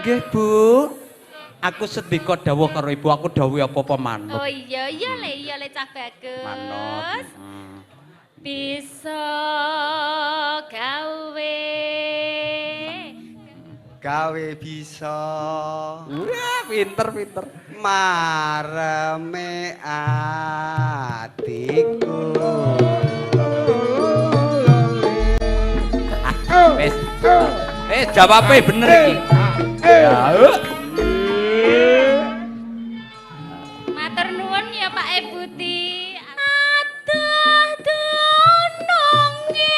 Nggih, Bu. Aku sendika dawuh karo ibu, aku dawuh apa-apa manut. Oh iya, iya le, iya le cah bagus. Manut. Bisa gawe. Gawe bisa. Wah, pinter pinter. Mareme atiku. Wis. Wis jawabe bener iki. Ya. Matur nuwun ya Pak Ebuti. Aduh dununge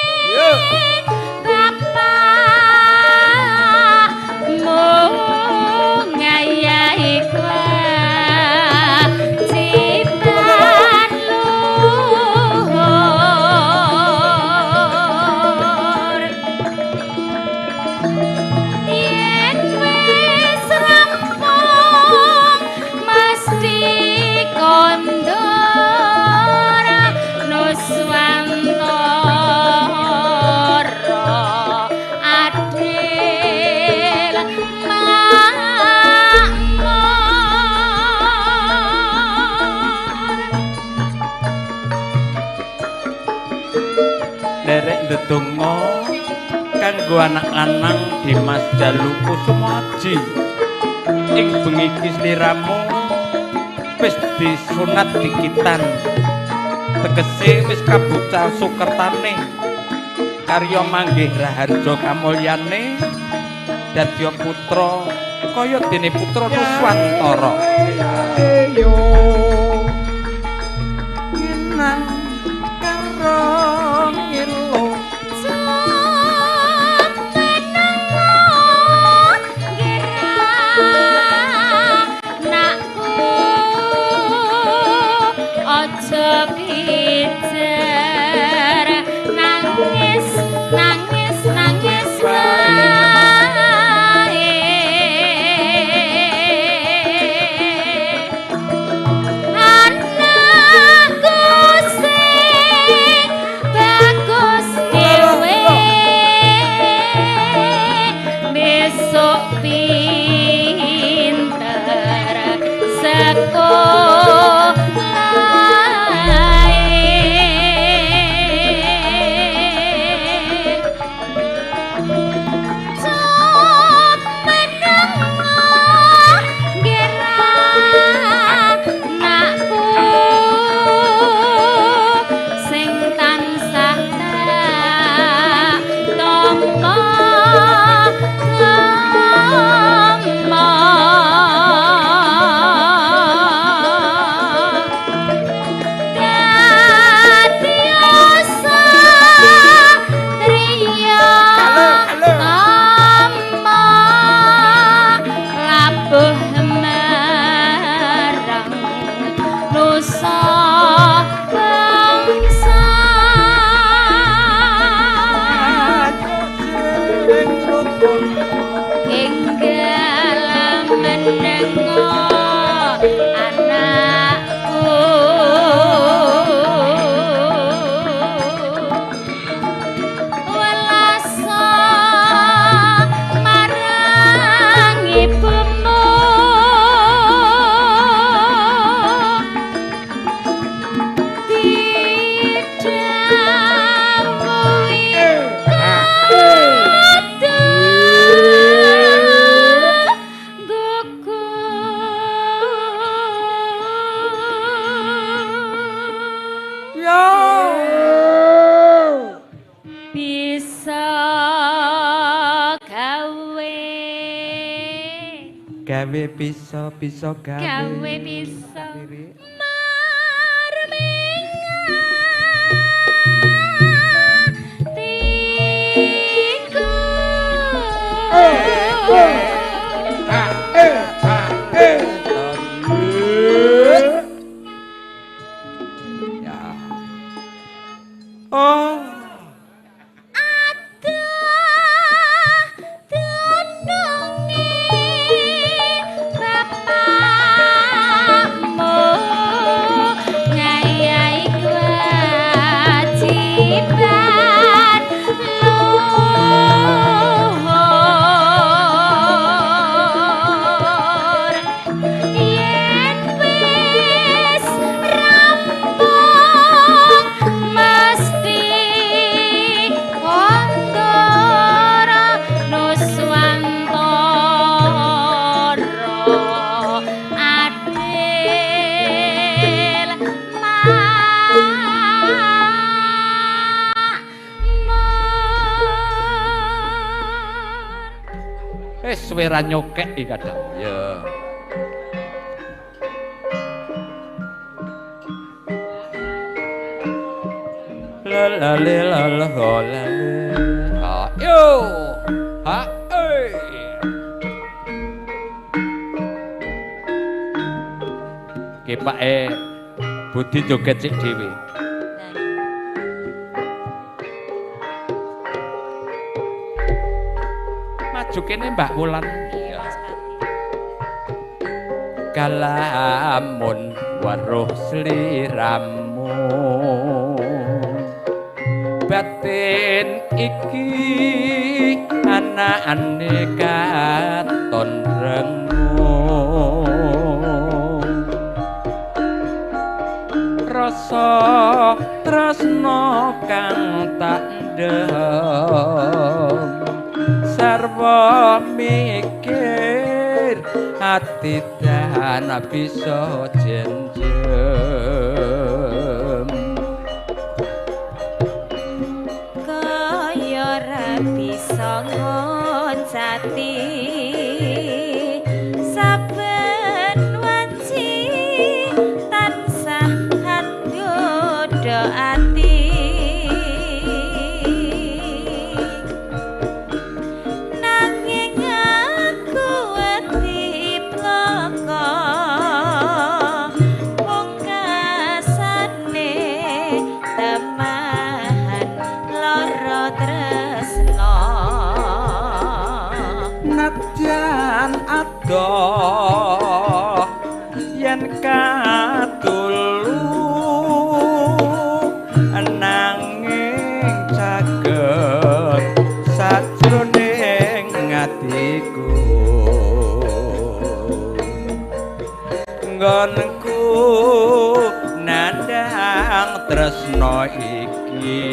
bapak mung ngayahi kewajiban luhur. Yen wis rampung mesti kondur nuswantara adil makmur. Derek ndedonga kanggo anak lanang Dimas Jalu Kusumaji. Ing bengi iki sliramu wis disunat dikitan. Tegese wis kabucal sukertane. Karya manggih raharja kamulyane dadi putra kaya dene putra Nuswantara. Ngenang karo ngilo. Aja pijer nangis nangis nangis wae. Anakku sing bagus dhewe besok pinter sekolah. Sing tansah tak tampa tampa dadi satriya tama labuh marang nusa bangsa. Enggal menengo anakku welasa marang ibumu didhawuhi kudu gugu. Bisa gawe. Gawe bisa bisa gawe. Gawe bisa marming atiku. Ya. Oh. Aduh dununge bapakmu ngayahi kewajiban luhur. Wis ra nyokek iki kadang. Ya. La la la la la la. Ha yo. Ha eh. Ki Pake Budi joget sik dhewe. Maju kene Mbak Wulan. Iya, Mas Pati. Kalamun weruh sliramu batin iki anakane katon rengung rasa tresna kang tak ndhem sarwa mikir ati dan bisa jenjem kaya ora bisa ngoncati saben wanci tansah nggodha ati nanging aku wedi plaka pungkasane temahan lara tresna nadyan adoh yen katulu nanging caket sajroning atiku nggonku nandhang tresna iki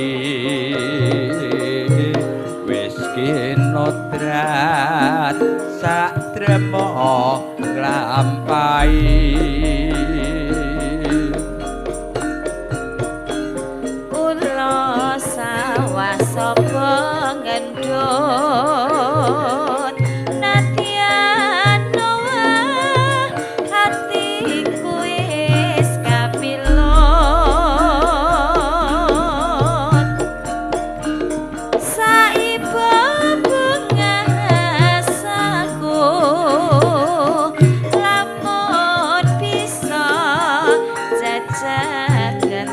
wis kinodrat satrema nglampahi ula sawah sapa ngendut nadyan wah atiku wis kapilut saiba bungah asaku lamun bisa jajagetan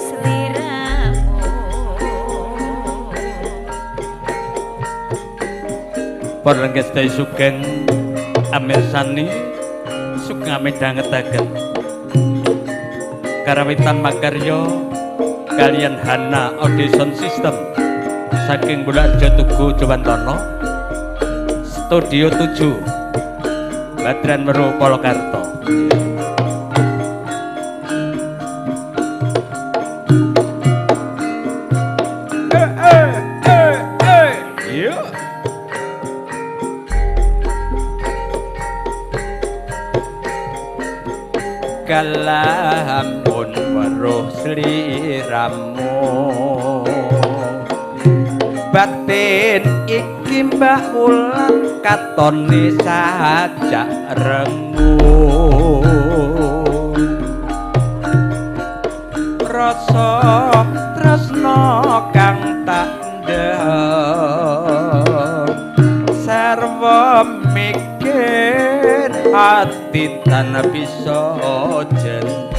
sliramu. Para lenggah sugeng amirsani sugeng amidhangetaken karawitan makarya kaliyan Hana Audition System saking Bulakjo Tugu Jowantana Studio 7 Badran Weru Polokarto. Kalamun weruh sliramu batin iki Mbah Wulan katone sajak rengung rasa tresna kang tak ndhem sarwa mikir ati tan bisa jendhem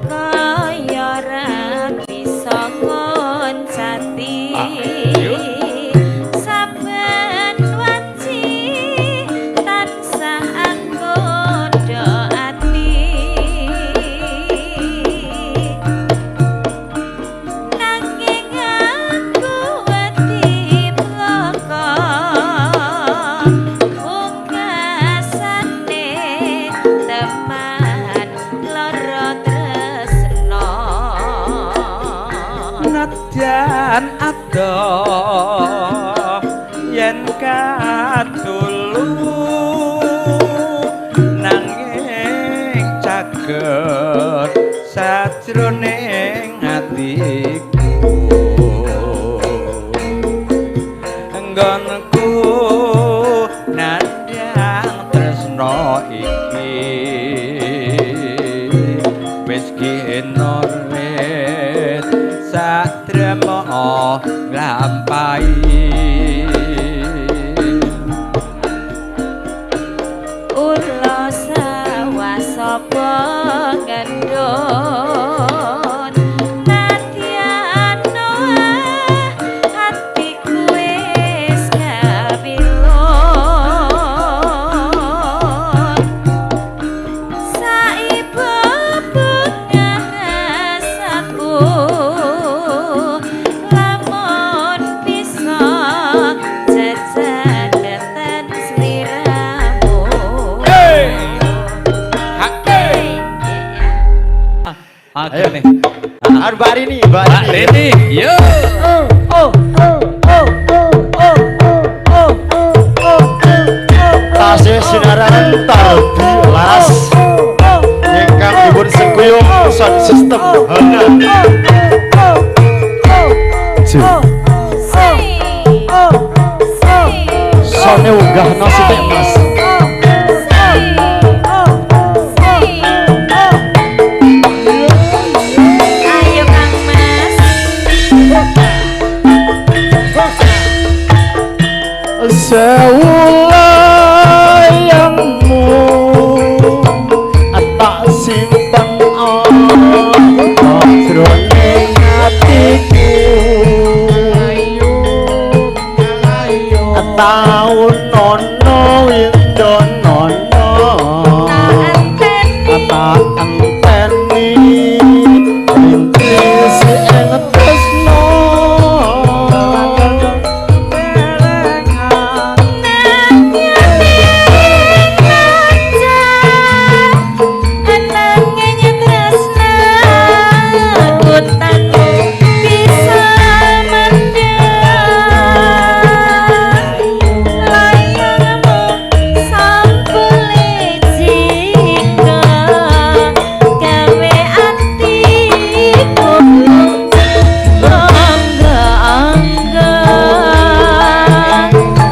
kaya ora bisa ngoncati saben wanci tansah anggodha ati nanging aku wedi plaka pungkasane teman lara tresna nadyan adoh yen katulu nanging caket sajroning atiku. sak drama nglampahi. Ula sawah sapa ngendut nadyan atiku wis kabilun saibo bungah rasaku lamun bisa jejagatan sliramu. Hey! Ha eh. Oke nih. Arep Mbak Rini, Mbak Mbak Rini. Rini, yo. Tasih sinaran Tardi Laras ingkang dipun sengkuyung sound system Hana. Ju. Sone unggahno sithik Mas. Ayo Kang Mas. Sewu layangmu tak simpen ana jroning atiku taun nono windonono Tak anteni. Tak enteni rintis ing tresno.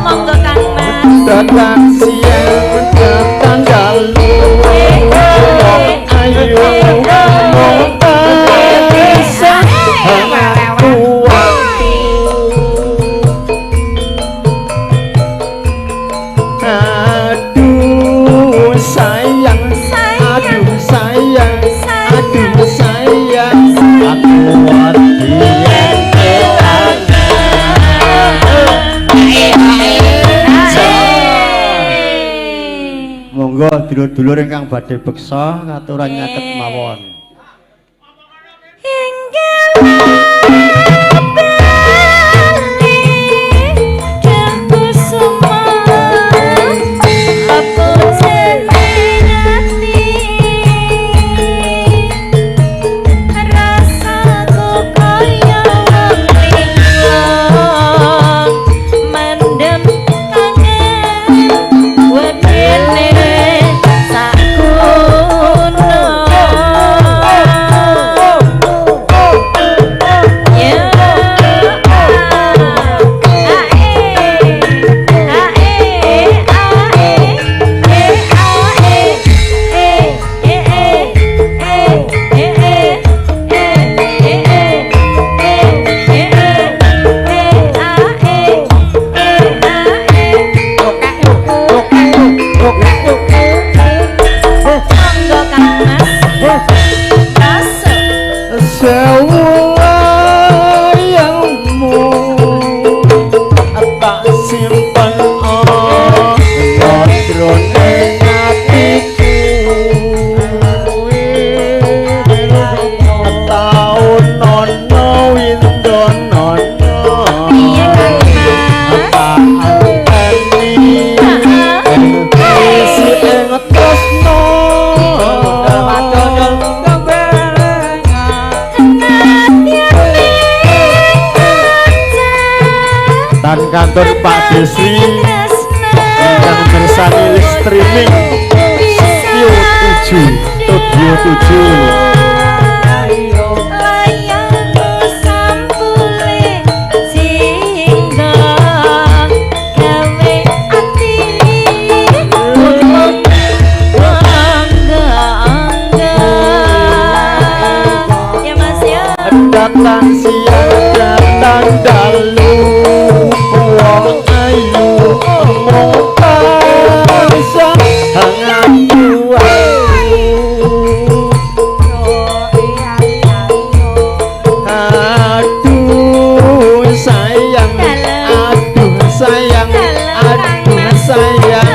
Monggo Kang Mas. Datang siang datang dalu wong ayu mung tansah aku waktu. Aduh sayang, aduh sayang, aduh sayang, aku wedi yen kelangan. Monggo dulur-dulur ingkang badhe beksa katuran nyatet mawon. Monggo Kang Mas. Masuk. Sewu layangmu tak simpen ana jroning atiku taun nono windonono Iya Kang Mas. tak anteni isi ing tresno. Tan kantor Pak Desri ingkang mirsani live streaming Studio 7 Studio 7. Layangmu sampule jingga gawe ati angga angga ya Mas ya. Datang siang Sayang datang dalu wong ayu mung tansah ngaku aku. Aduh sayang, aduh sayang, aduh sayang,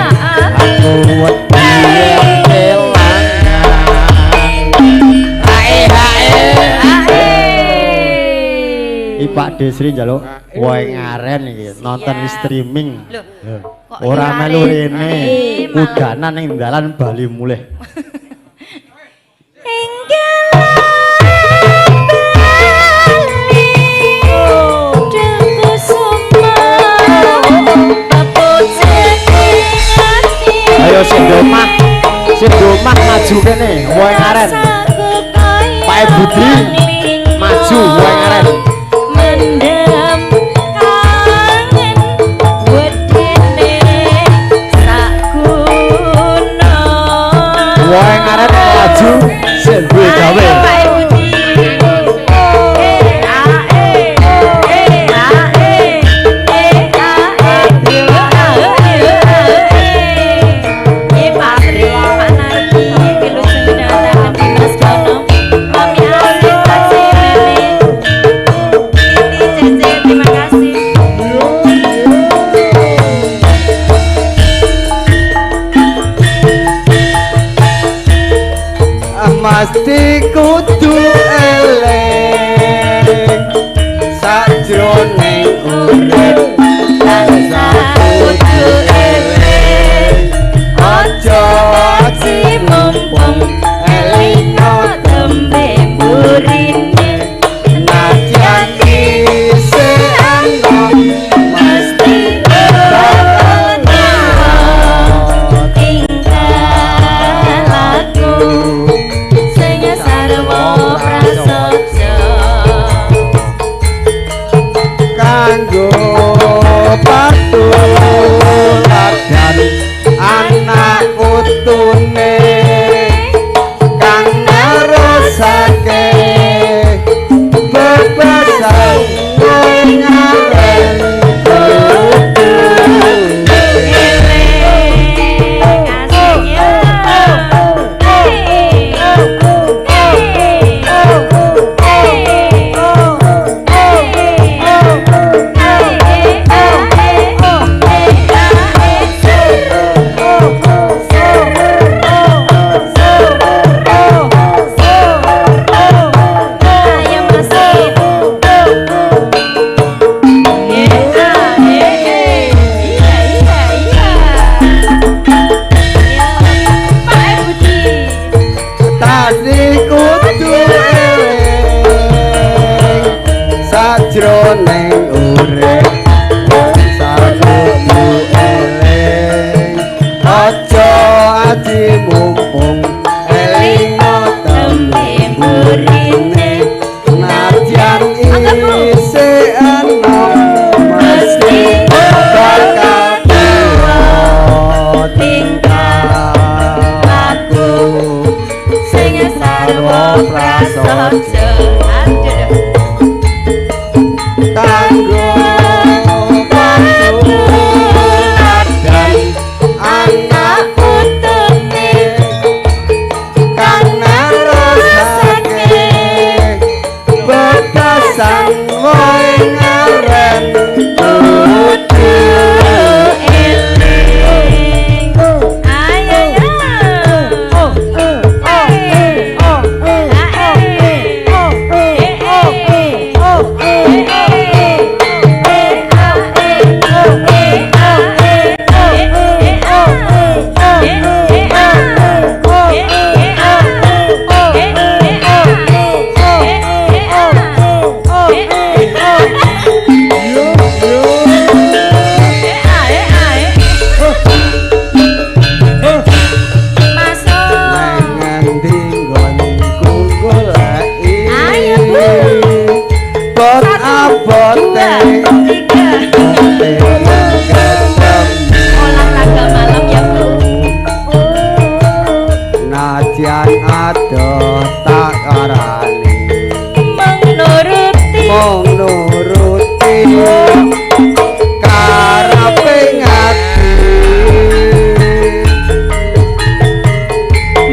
aku wedi kelangan. Hae hae. Iki Pak Desri njaluk wohe ngaren iki nonton streaming. Loh, kok Ora ngaren? Melu rene, Eh, udanan ning dalan bali mulih. Ayo sing di omah maju kene, wohe ngaren. Pak Budi maju wohe ngaren. Mendem kangen wedene sakuna. Wohe ngaren maju sing duwe gawe. Ayo Pak Budi. Eh a eh eh a eh eh a eh yo a eh a eh. Ye Pak Tri, Pak Nardi, wilujeng dhateng Dimas Dono. Mami Asih, Taci Meme. Titi Cece, terima kasih. Mesti kudu eling sajroning urip, Tansah kudu eling, aja aji mumpung elingo tembe burine. Nadyan isih enom mesti bakal tuwa tingkah laku sing sarwa prasaja. Kanggo patuladan anak putune kang nerusake bebasan ngaren kudu Eling asik ya. Eh eh ayo masih. Iya iya iya. Ya, Pak Budi. Tadi kudu eling sajroning urip, sakudu eling, aja aji mumpung elingo Tembe burine. Nadyan isih enom mesti bakal tuwa tingkah laku sing sarwa prasaja. Aduh. Kanggo patuladan anak putune kang nerusake bebasan wohe ngaren kudu eling. Ayo ya. Oh oh oh oh oh oh oh. Nuruti karepe ngati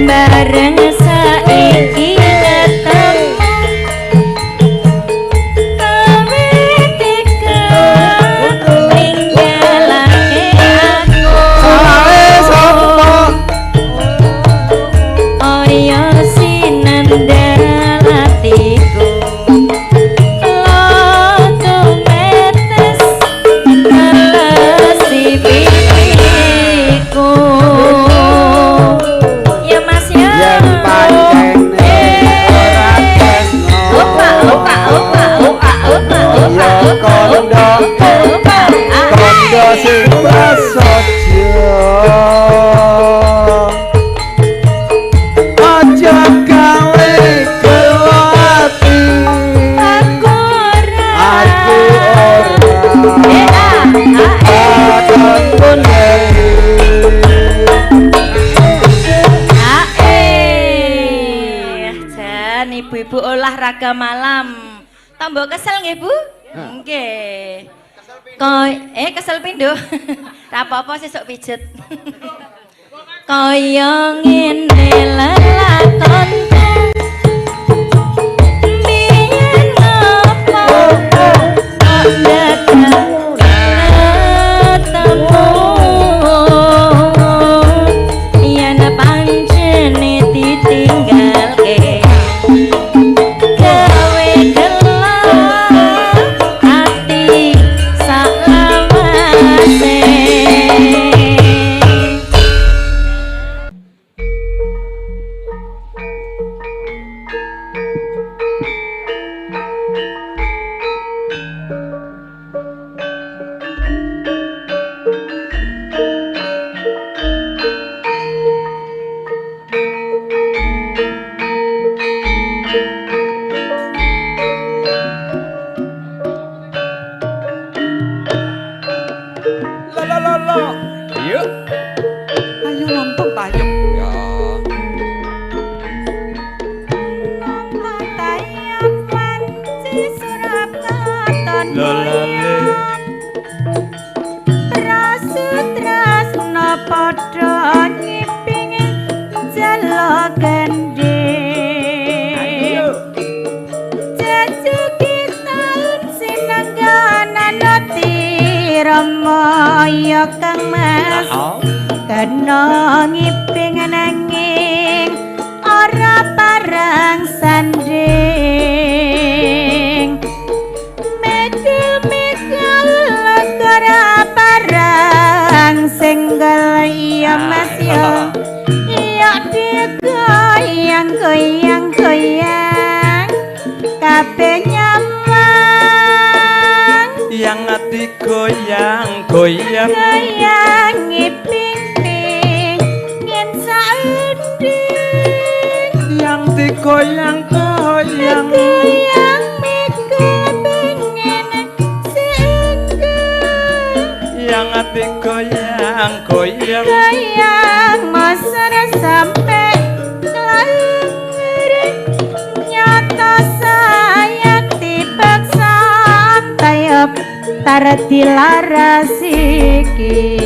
bareng saiki ketemu kowe tega ninggalake aku. Salahe sapa? Oyo sinandal atiku loto metes nelesi pipiku. Ya Mas ya. Yen pancene ora tresno. Opa opa opa opa opa opa Ya opa kondo opa opa. kondo sing prasaja aja gawe gelo ati. Aku ora. Aku ora. E A A E Aton neri. A E. Jan ibu-ibu olahraga malam. Tambah kesel nggih, Bu? Nggih. Kesel pindho. Ra apa-apa sesuk pijet. Kaya ngene lelakonku. Biyen ngopo kok dadak ketemu. Yen pancene ditinggalke gawe gelo ati saklawase. La la la la. Yuk. Ayo nonton tayub. Ya. La la le. Trasno padha nyiping jelo gendhing. Jejuki taun sinengganan ati Rama ya Kang Mas. Oh. Kena ngiping nanging ora parang sanding. Megel-megel ora parang senggel iya Mas ya. Iya digoyang goyang goyang kabeh nyamang. Yang ati goyang goyang. Goyang ngiping-ping yen saending. Yang digoyang goyang. Goyang mikul pengen seenggel. Yang ati goyang goyang. Goyang mosor sampe kelangger. Nyata saya dipaksa tayub tar dilarasi iki.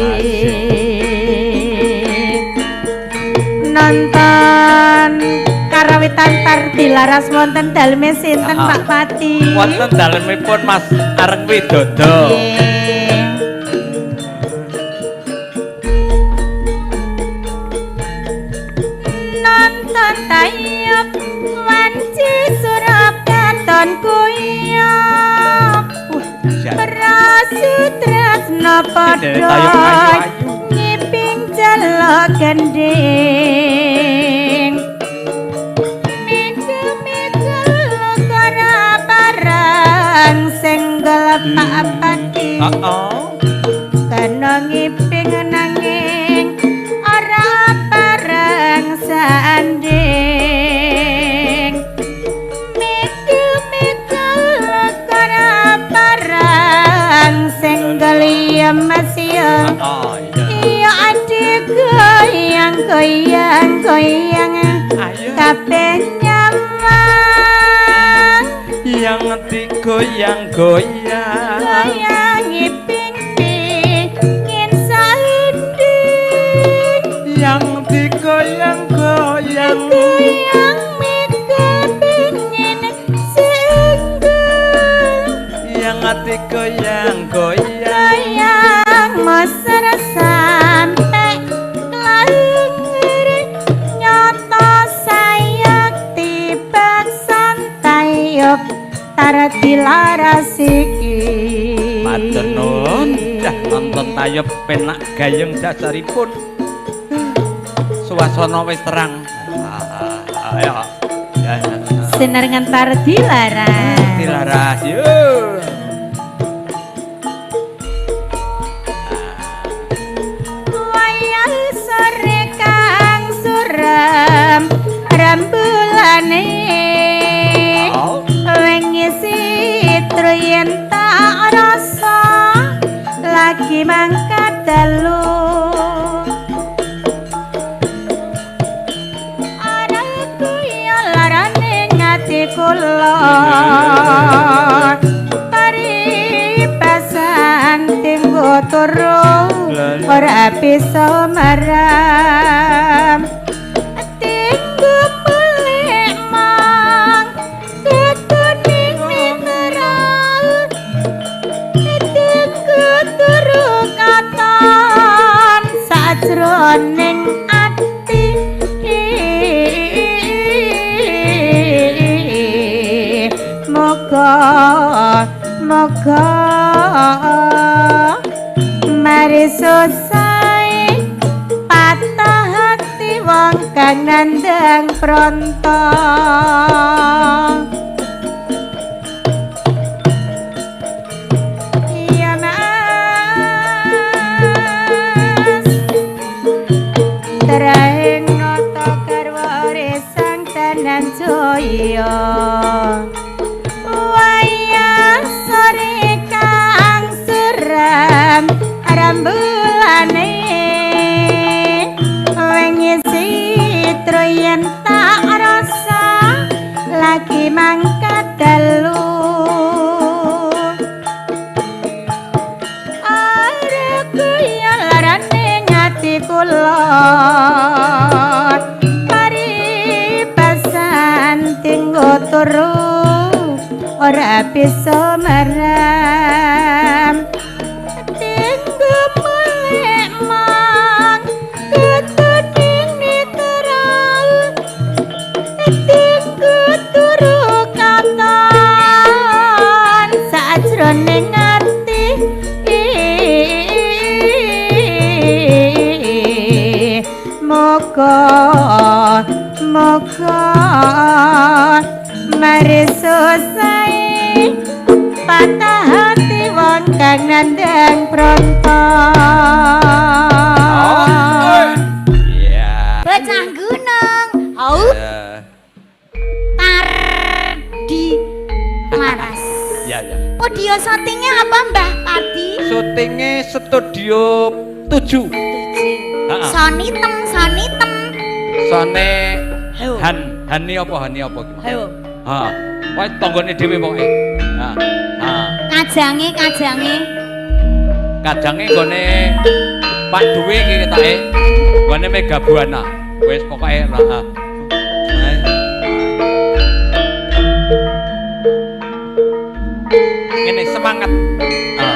Nonton karawitan tar dilaras wonten daleme sinten Pak Pati? Wonten dalemipun Mas Areng Widodo. Nggih. Nonton tayub wanci surap katon kuyop. Prasutresna padha nyiping jelo gendhing. Migel-migel ora parang senggel Pak Pati. Heeh. Kena ngiping nanging ora parang sanding. Migel-migel ora parang senggel ya Mas ya. Oh iya. Iya adik goyang goyang goyang Ayo. kabeh nyamang. Yang Digoyang-goyang. Goyangi ping-pingin sanding. Yang digoyang-goyang. Goyang mega pingin singgah. Yang digoyang-goyang. Goyang mesra sampe kelangir. Nyoto sayakti baksan tayub tardilaras iki. Matur nuwun, dah nonton tayub penak gayeng dasaripun. Suasana wis terang. Ayo. Ya, ya. Sinar ngentar dilaras. Dilaras. Yo. Wayah sore kang suram rembulane. Oh. Wengi sitru yen tak rasa lagi mangkat dalu. Ora kuya larane ngati kula. Paribasan tinggo turu ora bisa marem. Tinggo mulih mang ketuning mitra. Tinggo turu katon sajroning ati. Moga moga mari susah patah hati wong kang nandang pronto. Iya Mas, tereng nata garwa resang tenan jaya. Wayah sore kang suram rembulane. Wengi sitru yen tak rasa lagi mangkat dalu. Ora kuya larane ngati kula. Paribasan tinggo turu ora bisa marem. Tinggo mulih mang ketuning nitra. Tinggo turu katon sajroning ati. Moga moga mari susah patah hati wong kang nandang pronto. Iya. Bocah gunung. Au Ya. Tardi Laras. Ya, ya. Podio syutingnya apa Mbah Pardi? Syutinge studio 7. 7. Heeh. Sony tem, Sony tem. Sone Ayo. Han, Hani apa Hani apa ki? Ayo. Ha. Pokoke tanggane dhewe pokoke. Ha. Ha. Kajange, kajange. Kajange nggone Pak Duwe iki ketake. Nggone Mega Buana. Wis pokoke heeh. Ngene semangat. Ha.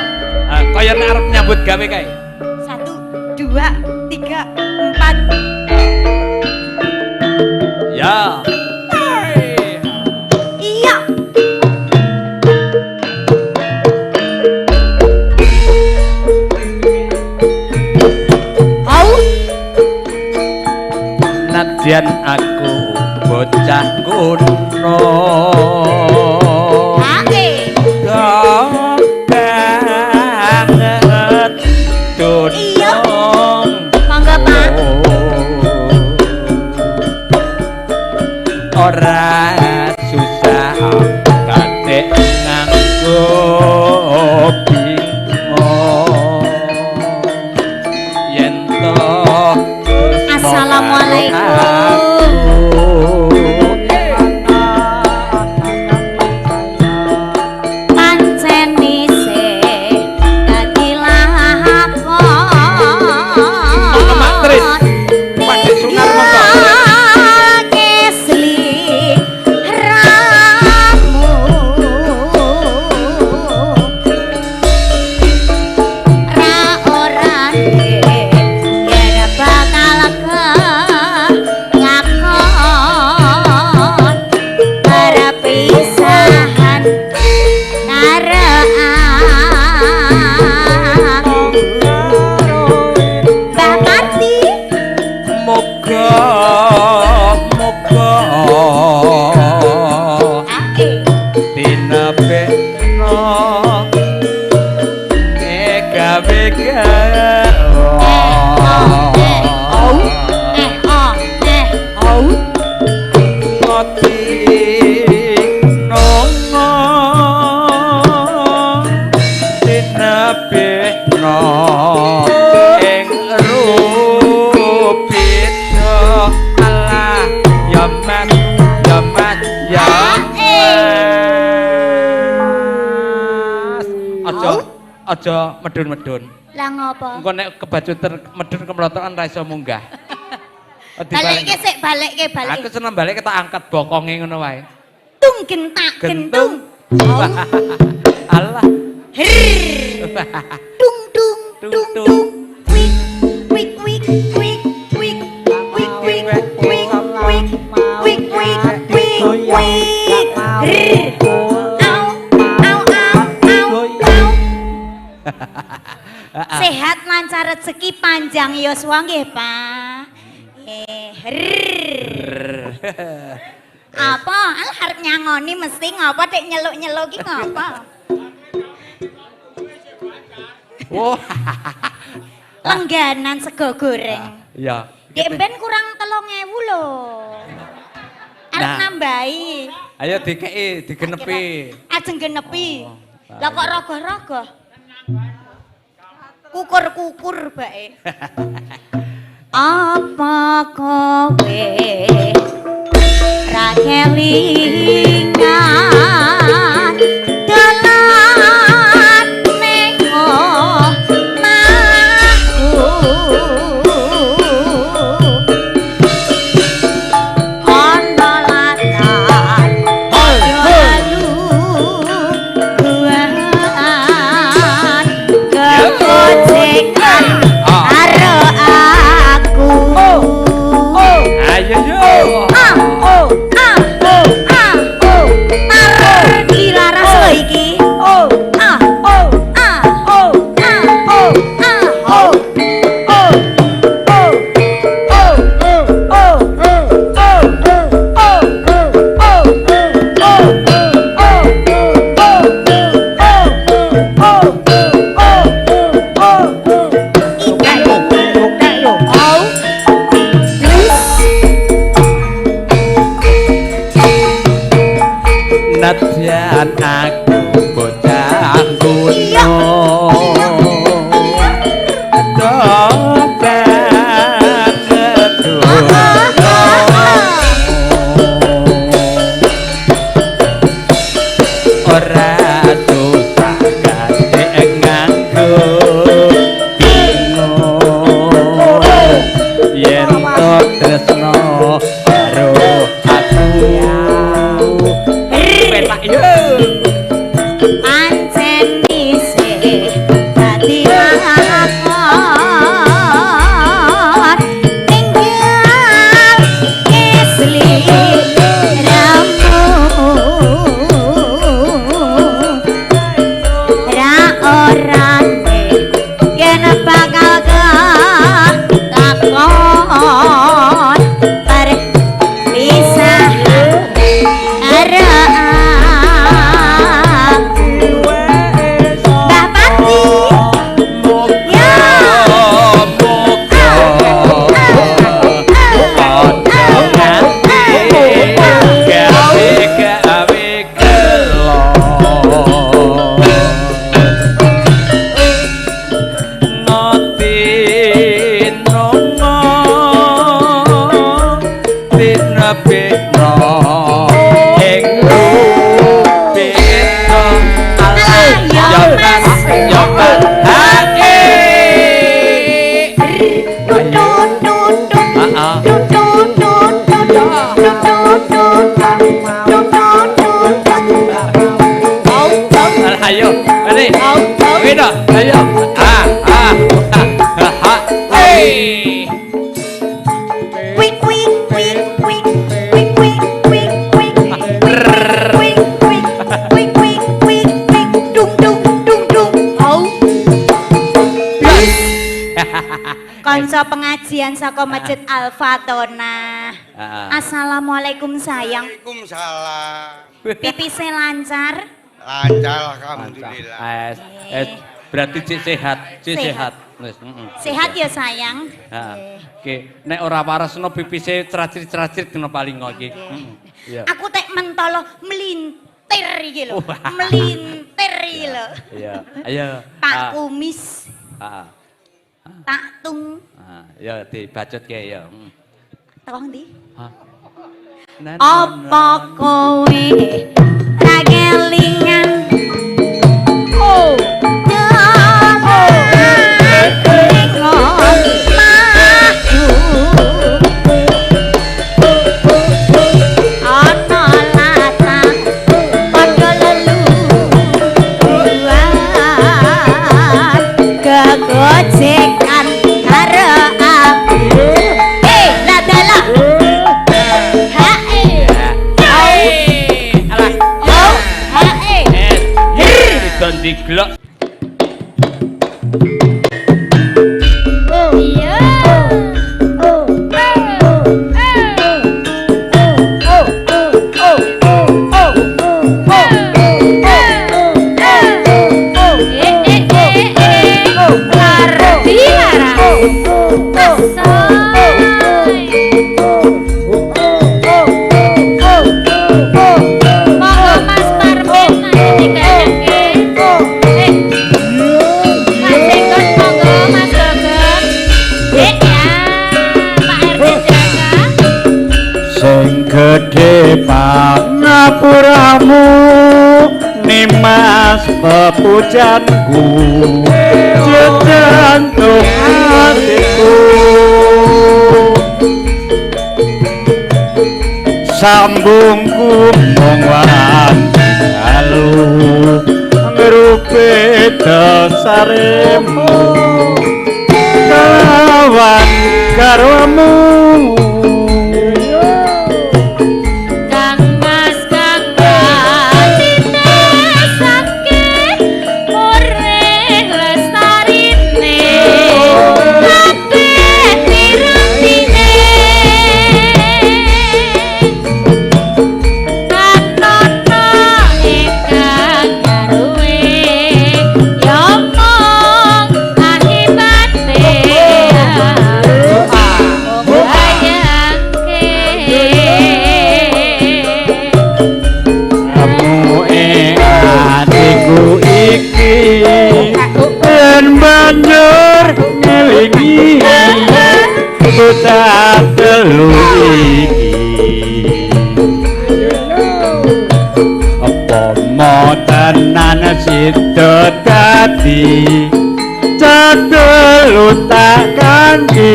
Ha, kaya nek arep nyambut gawe kae. 1, 2, 3, 4. Ya. Iya. Au. Nadyan aku bocah kuno. Hae. Banget Iya. dunung. Monggo, Pak. Ora susah katik nganggo bingung. Yen to Assalamualaikum. Karo aku. Mbah Parti. Moga moga Ae. tinebekno gawe Eh, oh, eh, oh, eh, oh. Ngoti nongo tinebekno ing rupita. Allah ya Mas, ya Mas, ya Mas. Aja aja medun-medun. Lah ngopo? Engko nek kebacut medun kemlotokan ra iso munggah. Balikke sik, balikke, balikke. Aku seneng balik tak angkat bokonge ngono wae. Tung gentak gentung. Allah. Her. Dung dung dung dung. Wik wik wik wik wik wik wik wik wik wik wik wik wik. Her. Au au au au au. Sehat lancar rezeki panjang yuswa nggih, Pak. Her. Apa? Alah arep nyangoni mesti ngapa tek nyeluk-nyeluk ki ngapa? Wah. Lengganan sego goreng. Iya. Dek ben kurang 3.000 lho. Arep Nah. nambahi. Ayo dikeki, digenepi. Ajeng genepi. Oh. Lah kok rogoh-rogoh? Kukur-kukur bae. Apa kowe ra kelingan dolan ning omahku? Ana latar lalu kekocengan karo aku. Ayo yo. Ah, oh, ah, oh, ah, oh. Tar dilaras lho iki. Oh, ah, oh, ah, oh, ah, oh, ah, oh. Oh, oh, oh, oh, oh, oh, oh, oh, oh, oh, oh, oh, oh, oh. Iki. Oh. Terus. Nadyan aku bocah Iya. kuno. Tobat Ora susah gandeng nganggo bingung yen to tresno karo aku. Petak yo. Pancen isih dadi lakon ninggal sliramu ra orane yen bakal kelakon perpisahan karo aku. Mbah Parti. Ya. Muga gawe gawe gelo ngoti nongo tinebekno ing rupita. Alah, ya Mas. Ya Mas. Hae. Tut tut tut Ah, ah. tut tut tut tut tut tut tut tut tut tut. Ayo, ini. Ini dah, ayo. Ah, ah, ah, ah, hey. Wik wik wik wik wik wik wik wik wik wik wik wik wik wik wik Kanca pengajian saka Masjid Al Fatonah. Heeh. Assalamualaikum sayang. Waalaikumsalam. Pipise lancar? Lancar alhamdulillah. Es, es, berarti cik sehat, cik Sehat. sehat. Wis, heeh. Sehat ya sayang? Heeh. Oke, nek ora waras no pipise cracrit-cracrit kena paling iki. Heeh. Iya. Aku tek mentolo melintir iki lho. Wah. Melintir iki lho. Iya. Ayo. Pak Ah, Kumis, Heeh. tak tung. Ah, ya dibacutke ya. Heeh. Teko ndi? Hah. Na, na, Apa na. kowe ra kelingan? Oh. Gojekan karo aku. Eh, lah dalah. Ha eh. Eh, alah. Yo, ha eh. Eh, don diglok. Iya. Monggo Mas Parmin ayo dikayake. Mas Jenggot monggo Mas Gogong. Ya, Pak RT Jaka. Sing gedhe pangapuramu nimas pepujanku jejantung hatiku sambungku mung wanci dalu ngrupe dasaremu kawan karwamu. Kang Mas Kang Mas titesake urip lestarine kabeh piratine katata ingkang garuwe ya mung akibate bayangke. Kamu ing atiku iki yen banjur ngelingi bocah telu iki apa mo tenan sida dadi cetelu tak kanthi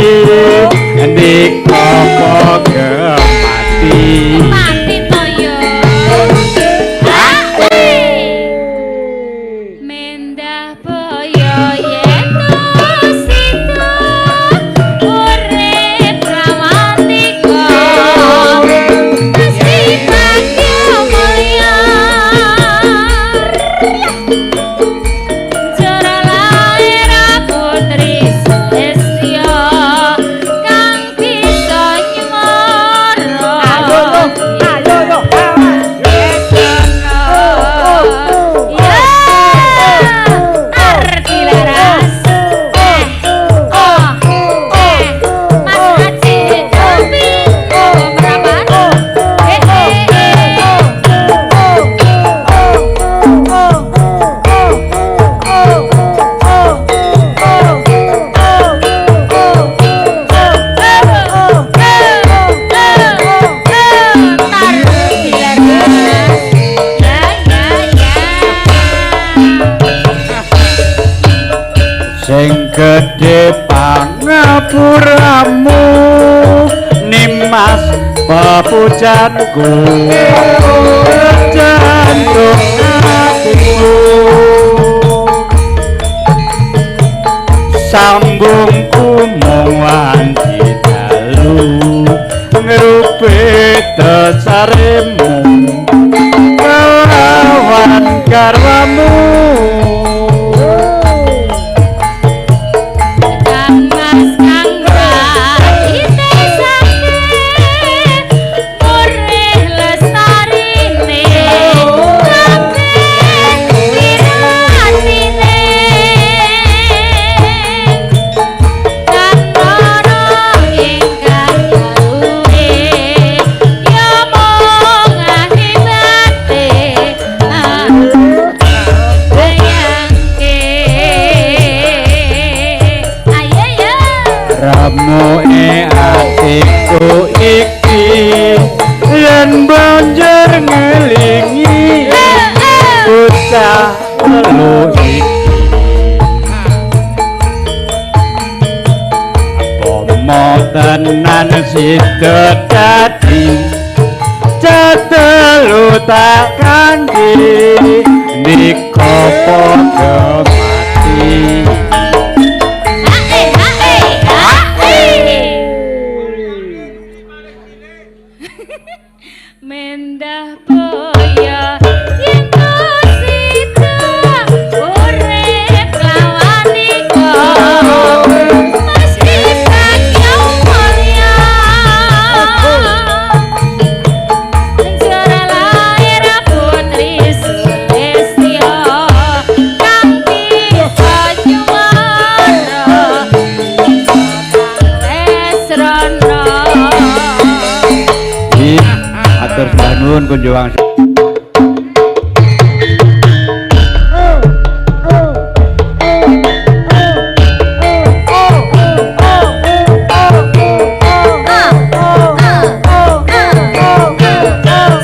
ndika apa gemati. Mati to yo. Mendah boyo yen sida urip rawantika mesti bagya mulya. Jara lair putri Sulistya kang bisa nyemara. Ayo yo. Ya, arti laras. Oh, Mas Haji Kopi, merapat. Eh. Ya. Sing gedhe pangapuramu nimas pepujanku jantung atiku sambungku mung wanci dalu ngrupe dasaremu kelawan garwamu. Kang Mas Kang Gemuke atiku iki yen banjur ngelingi bocah telu iki. Pomo tenan sida dadi cetelu tak kandhi nika padha mati. Hae hae hae. Mendah boya yen sida urip lawan iko mesti bagya mulya. Jara lahir putri Sulistya kang bisa nyuwara wis rono. Atur nuwun kunjuwang.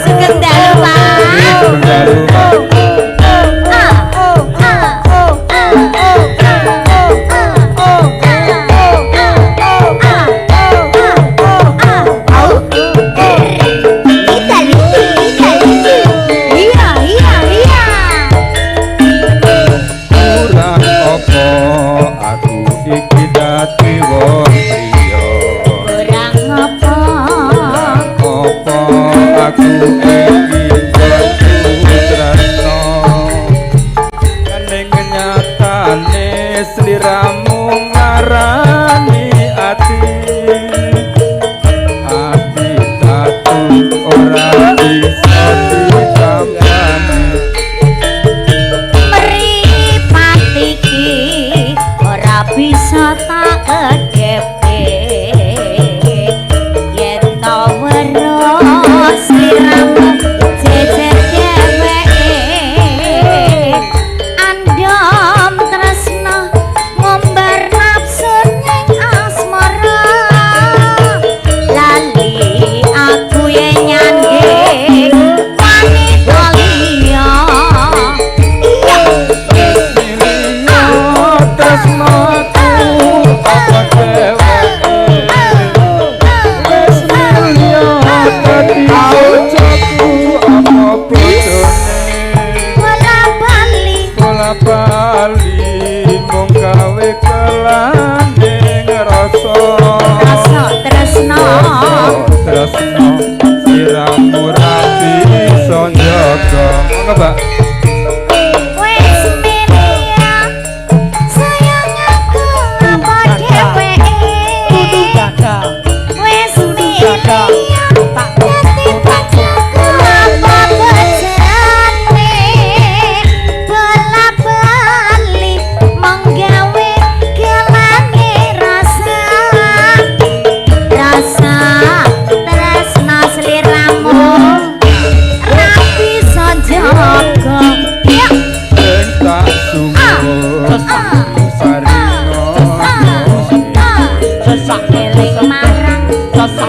Sugeng dalu, Pak. Sugeng dalu, Pak. Iya, iya, iya. Kurang apa aku iki dadi wong priya? Kurang apa? Apa aku iki dadi tresno? Ning nyatane sliramu ngarani ati. Ati tatu ora bisa ditambani. Meripat iki ora bisa tak kedhepe. Yen to weruh sliramu jejer dheweke. Andhom tresna ngumbar nafsu ning asmara. Lali aku yen nyanding wanita liya. Iya. Liya tresnaku apa dheweke? Wis mulya dadi bojoku apa bojone? Bola bali Bola bali mung gawe kelanding rasa. Rasa tresna. Tresna siramu ra bisa njaga. Ngono, Mbak. Wis milih sayang aku apa dheweke? Wis milih dadi bojoku apa bojone? Bola bali menggawe gelane rasa. Rasa tresna sliramu ra bisa njaga. Ya. Sing tak suwun saringa Eling marang marang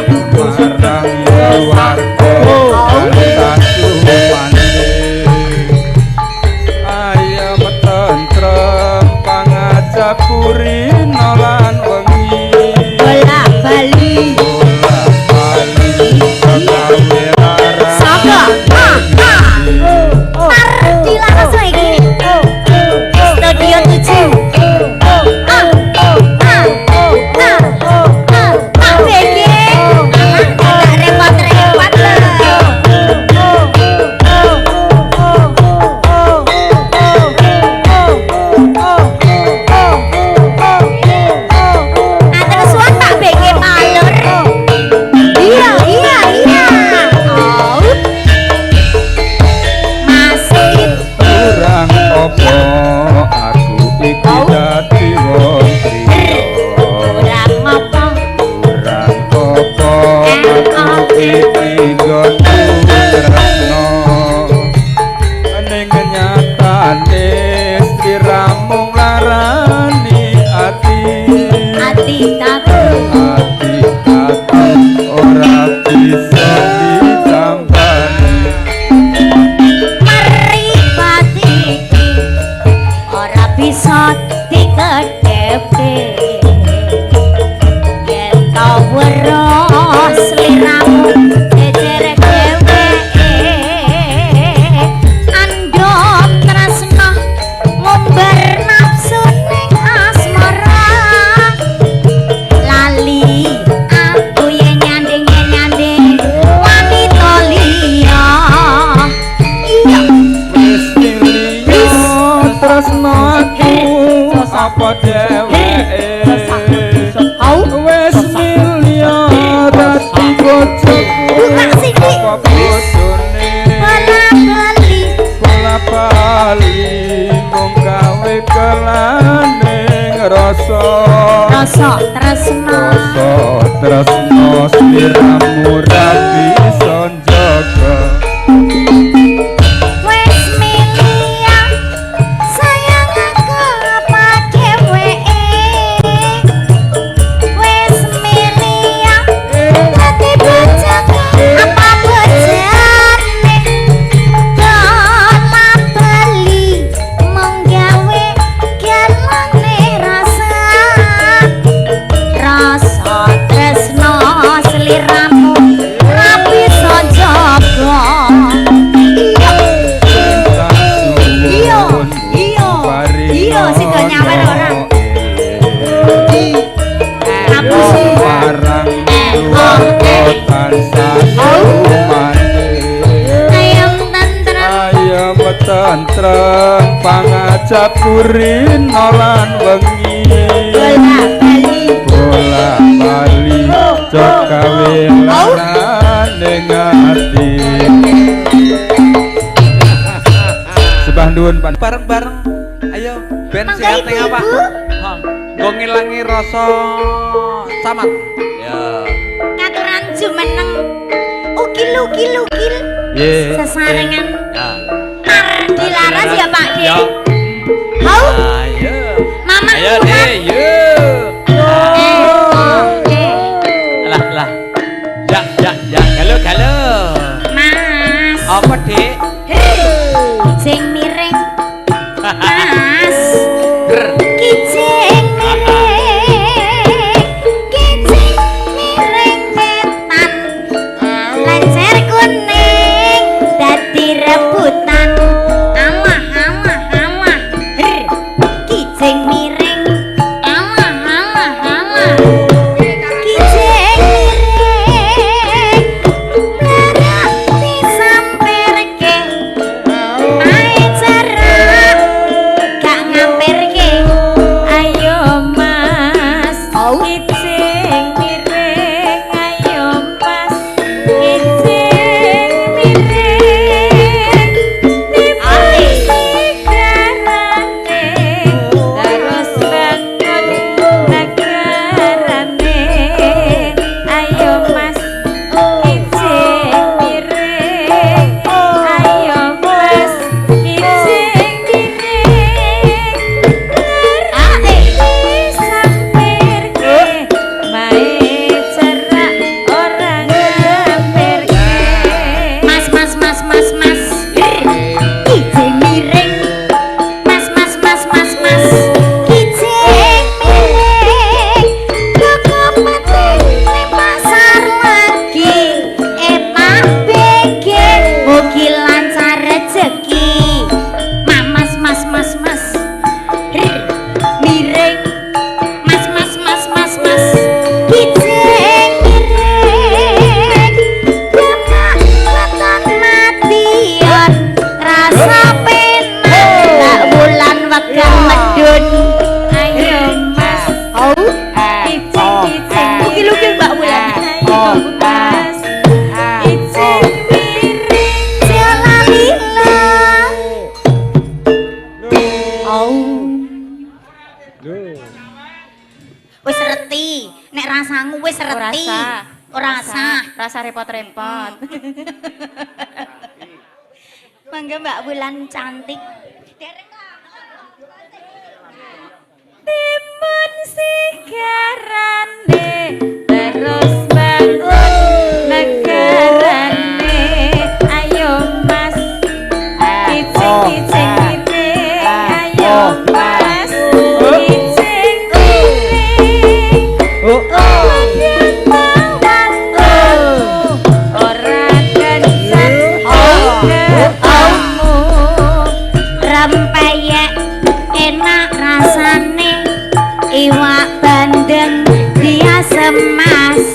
warga tasumane. Ayem tentrem pangajap kurina lan wengi. Bola bali Bola bali gawe larang. Saka Parti langsung iki. Studio 7. Pak BG. Alah, tidak repot-repot loh. bisa dikedhepe. Yen to weruh sliramu jejer dheweke, andhop tresna ngumbar nafsu ning asmara. Lali aku yen nyanding yen nyanding wanita liya. Iya. Wis milih tresno aku apa dheweke. Au. Wis milih dadi bojoku Buka sithik. apa bojone. Bola-bali. Bola-bali mung gawe kelane rasa. Rasa tresno. Rasa tresno sliramu ra bisa njaga. Wis milih sayang aku apa dheweke. Wis milih dadi bojoku apa bojone. Bola-bali mung gawe gelane rasa. Rasa tresno sliramu ra bisa njaga. Iya. Iya, iya, iya, sida nyawer ora. Ngapusi. Marang keluarga tansah sumane. Ayam tentrem. Ayem tentrem pangajapuri lan wengi. Bola-bali. Bola-bali jog gawe larane ati. Sebah nuwun Pak. Bareng-bareng. Ayo ben Mangga sehat ning awak. ibu-ibu. Ha, nggo ngilangi rasa camat. Ya. Katuran jumeneng. Ukil ukil ukil. Ye. Sesarengan Ya. Mardi Laras ya Pak D. Ya. Hau, Ayo. Mama Ayo Tuhan. deh, yo. Eh, oh, eh. Lah lah. Ya ya ya, galo galo. Mas. Apa, Dik? Kijing miring. Mas. Ger. Kijing miring. Kijing miring wetan. Lencer kuning dadi rebutan. Alah alah alah. Her. Kijing miring. Alah alah alah. Kijing miring. Mlarak disamperke. Ae cerak gak ngampirke. Ayo Mas, Au. kijing miring. Ayo Mas, kijing miring. Ate. Sigarane terus bangun negarane. Ayo Mas, kijing miring. Ayo Mas, kijing miring. Ate. Sampirke mae cerak ora ngampirke. Mas mas mas mas mas. Kijing miring. Mas mas mas mas mas. Kijing miring. Koko pete ning pasar lagi. Eh Pak BG mugi lancar rezeki. Ma mas mas mas mas. Her, miring. Mas mas mas mas mas. Kijing miring. Bapak weton mation rasa penak tak wulan wegah medun. Ayo Mas, Au. kijing kijing. Ukil-ukil Mbak Wulan. Ayo Mas, kijing miring. Jalalila. Au. Wis reti, nek rasamu wis reti. Ora sah. Rasa repot-repot. Mangga Mbak Wulan cantik. Dereng lah. Timun sigarane terus bangun negarane. Ayo Mas, kijing kijing miring. Ayo Mas.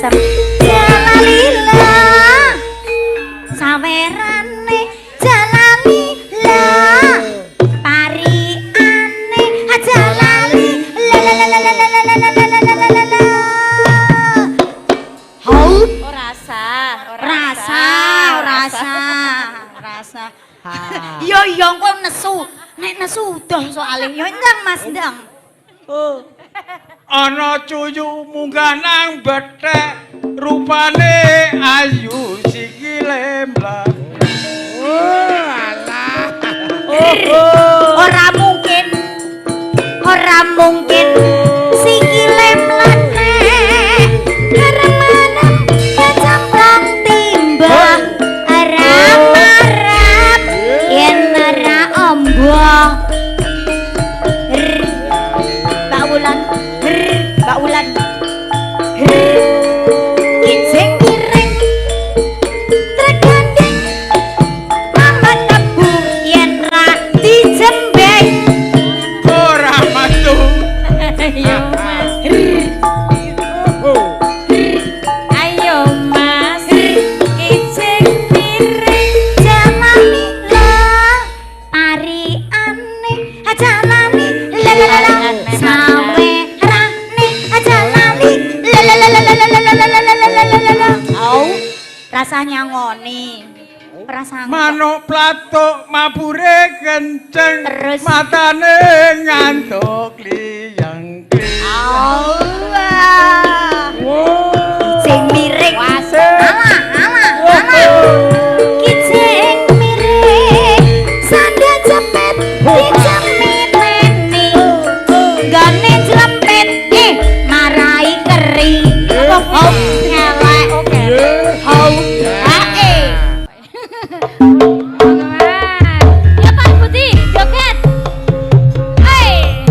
Asem. Jalalila sawerane jalalila pariane jalali la la la la la la la la la la la la. Hau Rasa, rasa rasa rasa. Yo yo engko nesu. Nek nesu udah soalnya yo ndang Mas ndang. Ana cuyu munggah nang bethek, rupane ayu sikile mlaku. Ora mungkin. Ora mungkin sikile mletek. Karemanem kecemplung timbah. Ora marap yen ora ombo. Mbak Wulan, Mbak Wulan. Kijing miring trek gandeng mambat tebu yen ra dijembeng. Ora metu. Ayo Mas. Ayo Mas. Kijing miring Jalalila pariane aja lali la la la la sawerane aja lali la la la la la la la la la la la la la. Au rasanya ngoni. Rasa Manuk platuk mabure kenceng, Terus. Matane ngantuk kliyeng kliyeng. Allah. Kijing miring. Alah, alah, alah. Kijing miring. Sandal jepit dicemiteni. Nggone jlempit marai keri. Oh, ngelek. Hau. Hae. Ya Pak Budi, joget. Hei.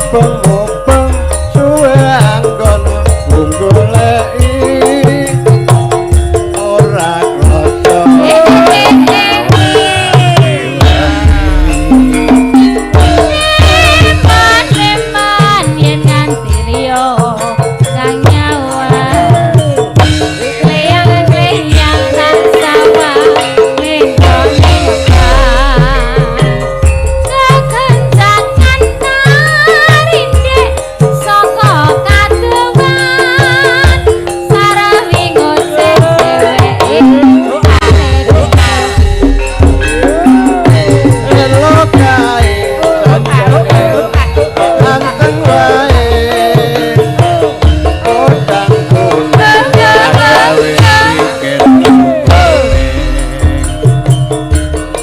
Mubeng-mubeng suwe anggon goleki ora krasa. Eman-eman yen nganti liya kang nyawa. Kleyang-kleyang nang sawah lengkon-lengkon. Kekencangan tarinde saka kadowan. Sarawi ngoceh dheweke Elo kae sanjane anteng wae podang kuning gawe sikil kuning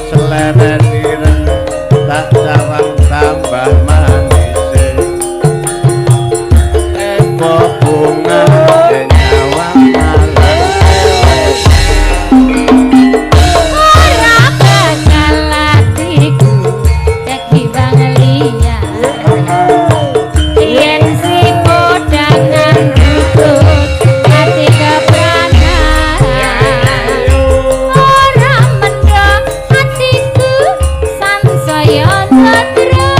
seleren ireng tak sawang tambah manise eko bunga nyawang marang. Ora bakal atiku kekiwang liya yen si podangan rutut ati kepranan. Ora mendho atiku sansaya cedra.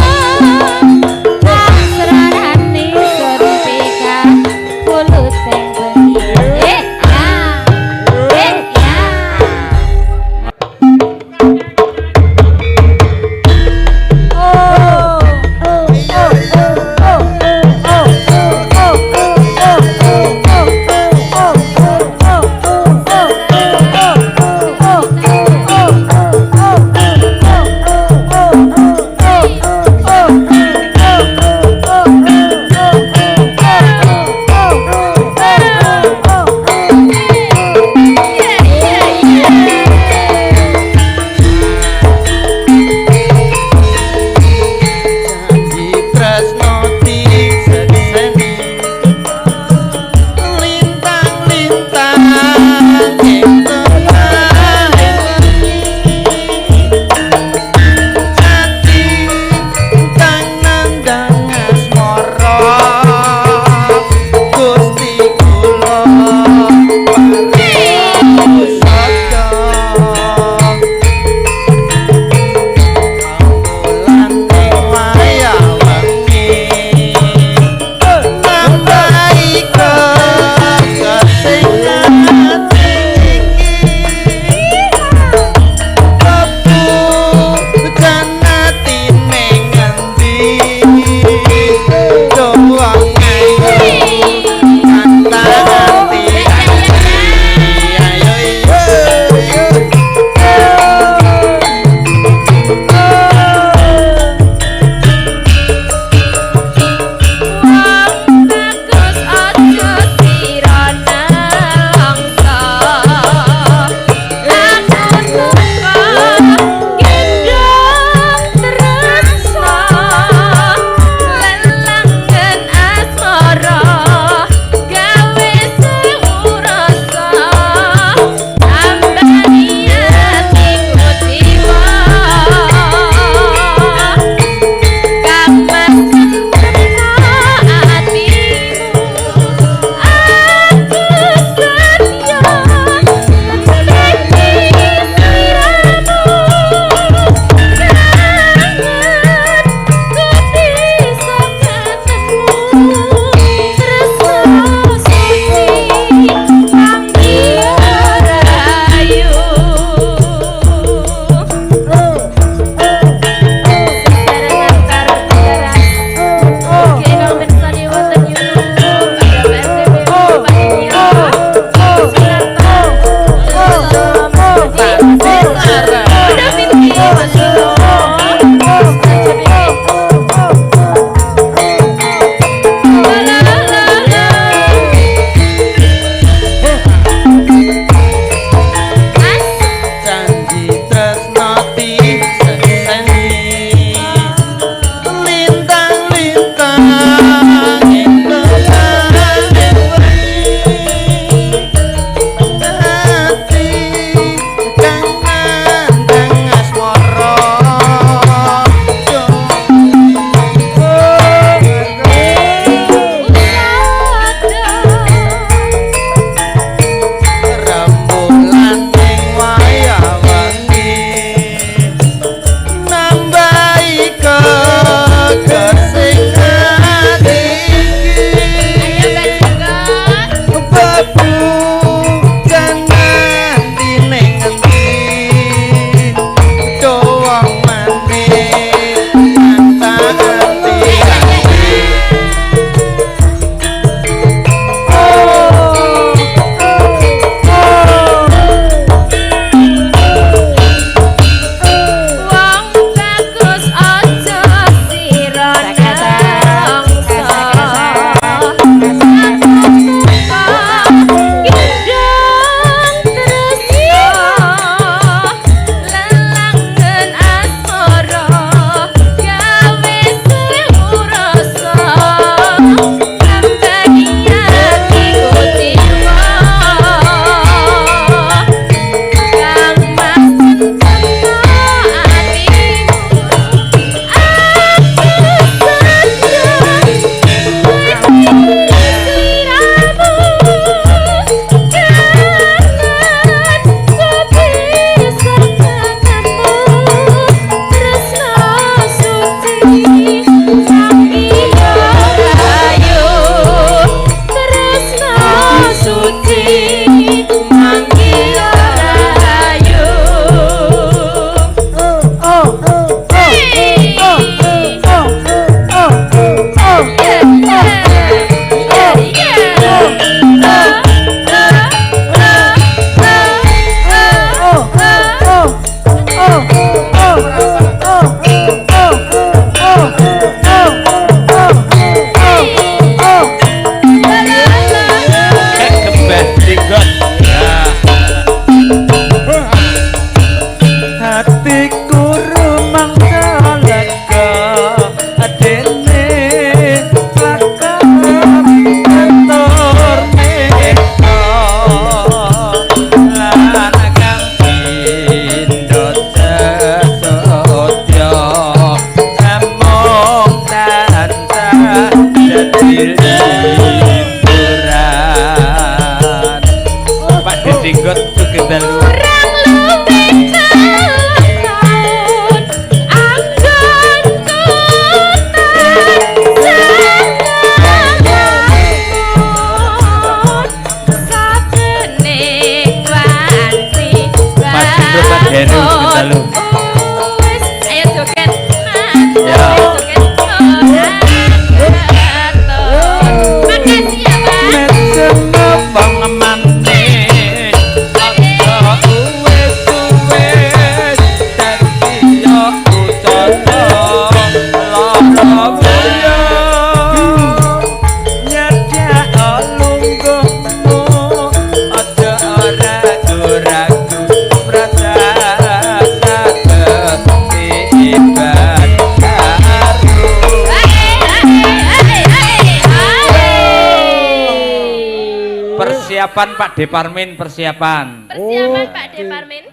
Persiapan Pak Deparmin, persiapan. Persiapan Pak Deparmin.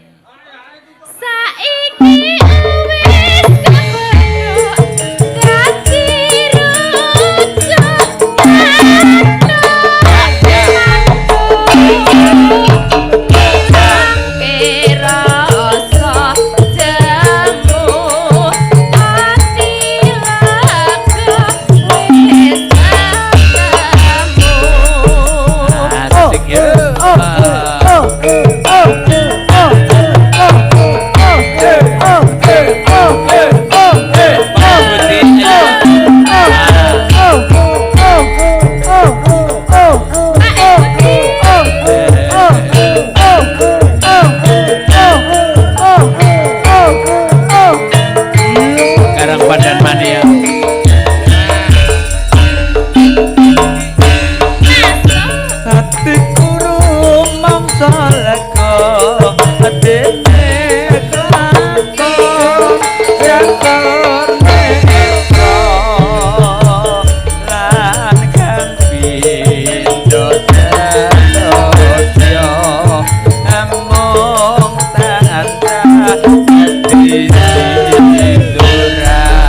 Saiki wis kepethuk dadi rujuk mantuk rasa jemu ati lega wis ketemu. Asik ya. Oh, oh, oh, oh, oh, oh, oh, oh, Pak Budi, ayo. oh, oh, oh, oh, oh, Pak Budi. oh, oh, oh, oh, oh, oh, oh. Karang Pandan Mania. Masuk. Atiku rumangsa lega dene kelakon jakone eko lan kang pindho dadi amung tansah dadi sinduran.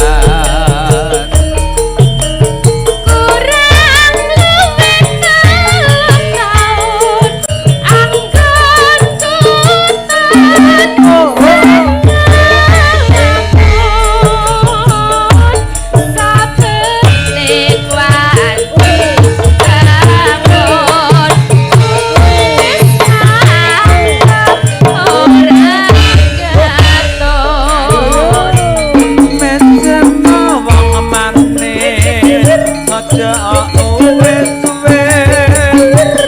Kurang luwih telung taun anggonku ngelamun saben wanci bangun wis mantap ora getun. Mencema wong manis aja wis suwe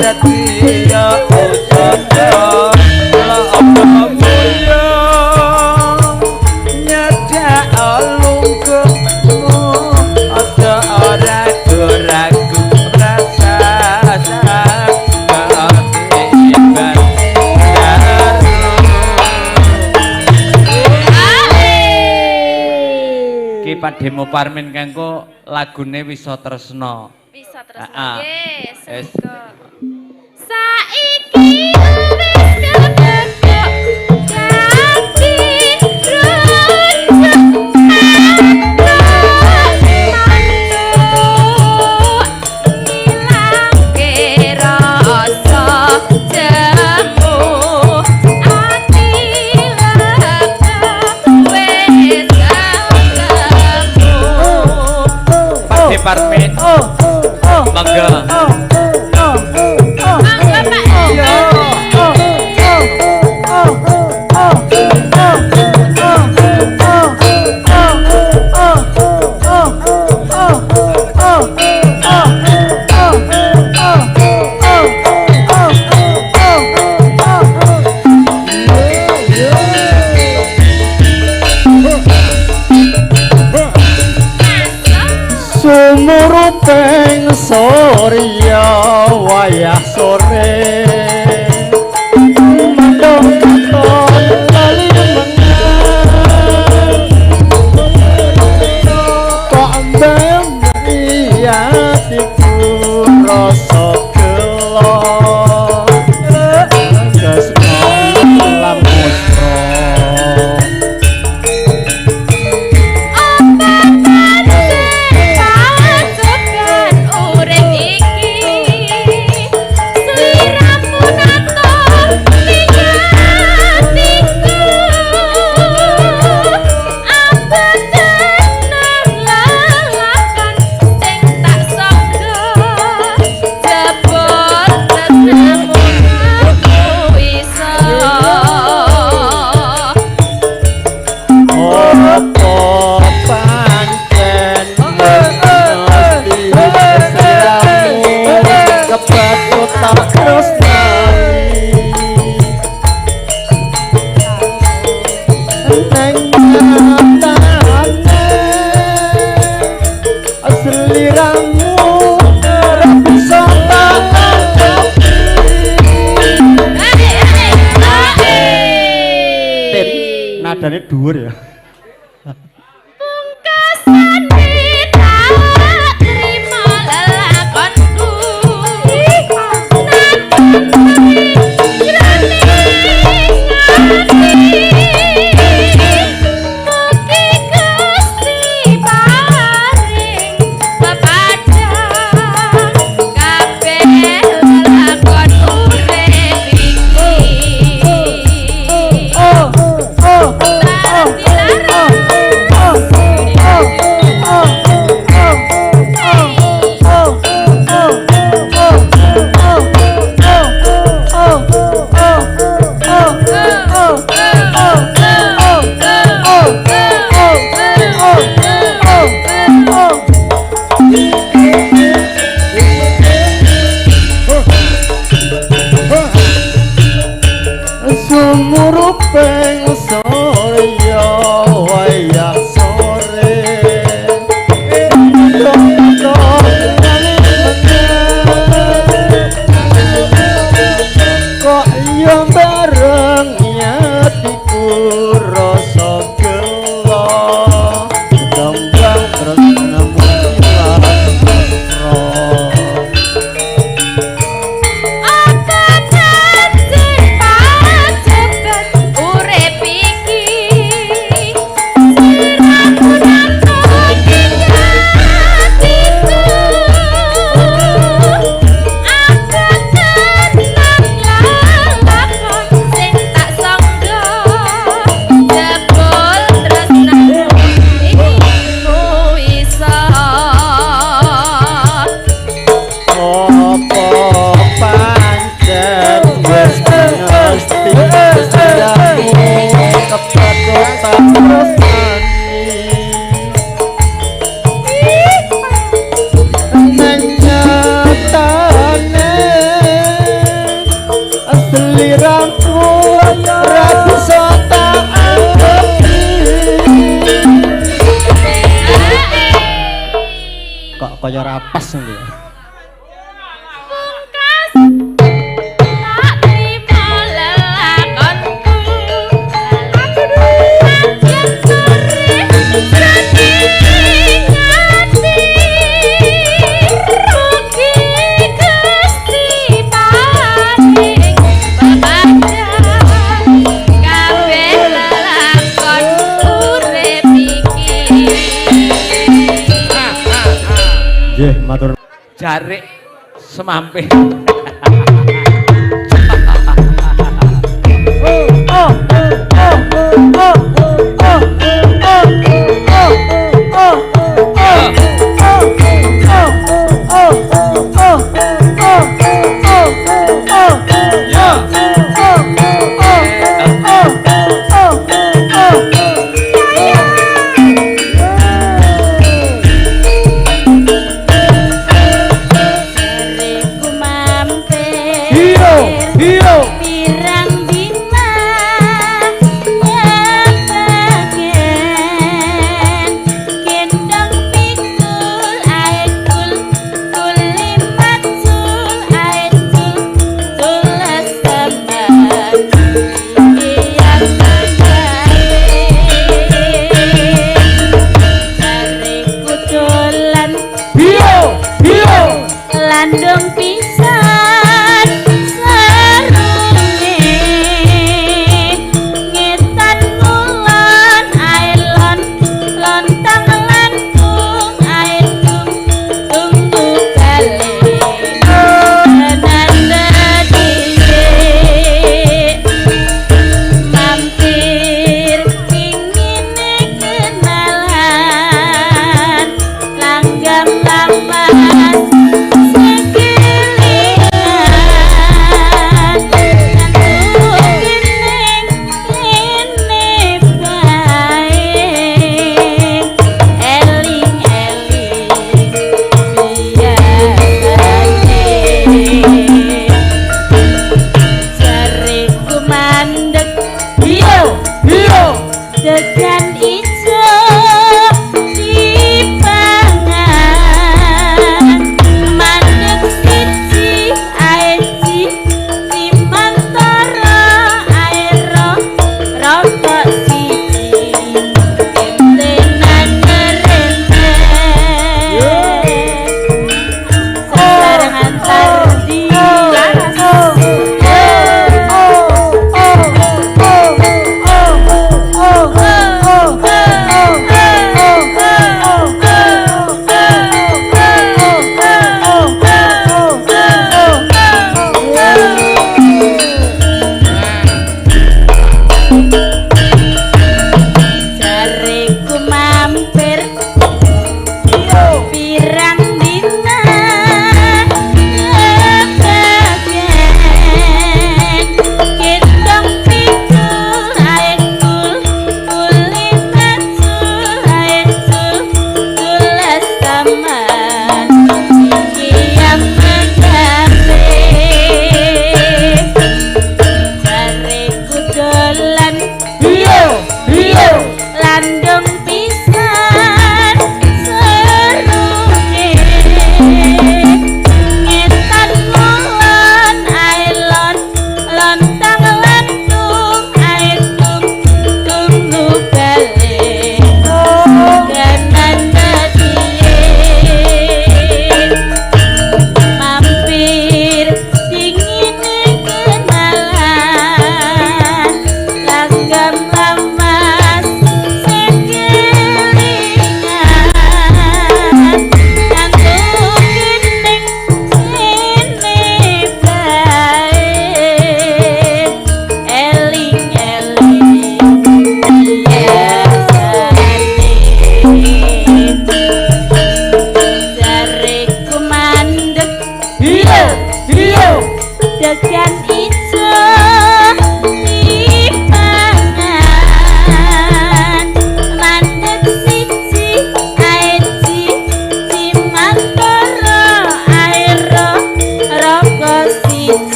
dadi ya usada la apa mulya nyedak lungguhmu aja ragu-ragu rasa ketiban Ki Pak Demo Parmin kanggo lagune Wisa Tresna. Bisa terus Ah, ah. nggih, Es. semoga. Saiki wis kepethuk dadi rujuk mantuk ngilangke rasa jemu ati lega wis ketemu. Pak Deparmin, Oh, oh, monggo. oh, oh, oh. Monggo Pak. Oh, oh, oh, oh, oh, oh, oh, oh, oh, oh, oh, oh, oh, oh, oh, oh, oh, oh, oh. Sumuruping surya wayah sore mendung katon lali menang kok mbemri atiku rasa gelo tresno ilang musra. Pasukan urip iki sliramu nato ning atiku abot tenang lelakon sing tak sangka jebul tresnamu aku iso. Apa pancen mesti sliramu kepethuk tak tresnani neng nyatane sliramu ora bisa tak antepi. Tin, nadane dhuwur ya. Pungkasane tak trima lelakonku. Sumuruping surya wayah sore kok yo bareng atiku rasa gelo kembang tresnamu ilang apa pancen wis mesti sliramu kepethuk tak tresnani nang nyatane sliramu ora bisa tak anggepi. Kok kaya rapas ngono ya. Nggih, matur. Jarik semampir. Iyo, iyo. Pirang dina nyepi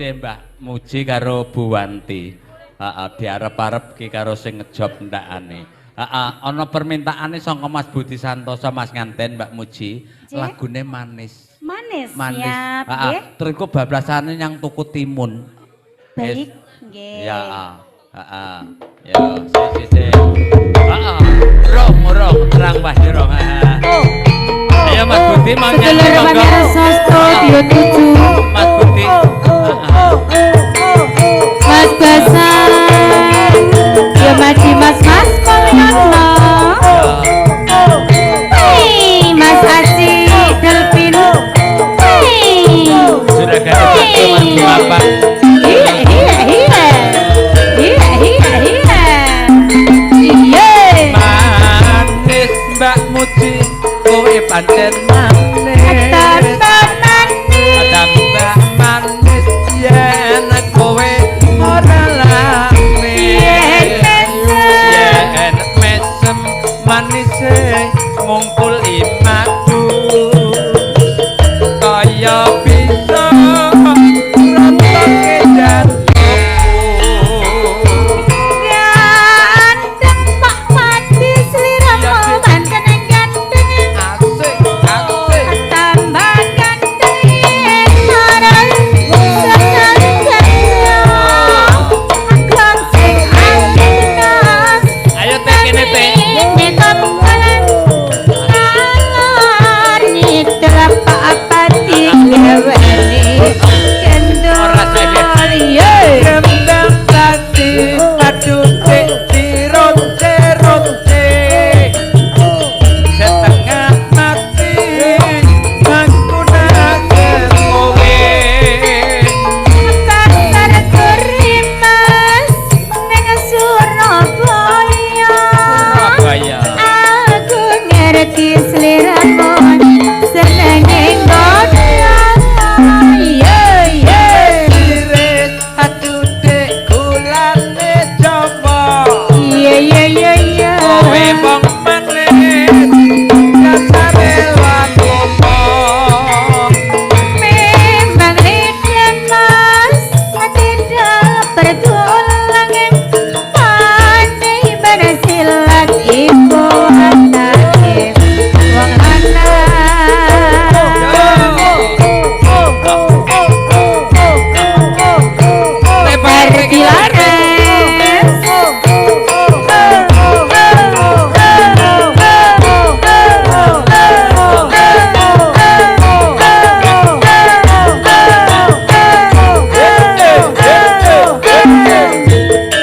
Bude Mbah Muji karo Bu Wanti. Heeh, diarep-arep ki karo sing ngejob ndakane. Heeh, ana permintaane saka Mas Budi Santoso Mas Nganten Mbak Muji, lagune manis. Manis, Manis. siap Heeh, nggih. terus iku bablasane nyang tuku timun. Baik, nggih. Ya, heeh. Ya, si si si. Heeh. Rong, rong, terang Mbah Jero. Heeh. Ayo Mas Budi mau nyanyi Sedulur monggo. pamirsa Studio 7. Mas Budi. Heeh. Mas Basan. Ya Maji Mas Mas Mulyono. Hei, Mas Aji Delpin. Hei. Juragane bakso Mas Bapak. Iya, iya, iya. Iya, iya, iya. Iya. Manis Mbak Muji, kowe pancen manis. Tambah manis. Tambah manis yen kowe ora lamis. Yen mesem. Yen mesem manise mungkul imadu. Kaya bisa rontoke jantungku. Ganteng Pak Pati sliramu pancen ganteng. Asik, asik. Tambah ganteng yen ora seneng ganteng. Kang sing alit Ayo teh kene teh. Ora saiki. Kembang tadi aduh dik dironce ronce setengah mati aku naker kowe. Surabaya. Aku ngerti seleramu senenge ngono. Ye ye. Siris aduh dik gulane Jawa. Ye ye ye ye. Kowe wong manis dasare lakopo. Memang lidah mas tidak bertulang pandai bersilat ibu anake wong lanang. Berdilares.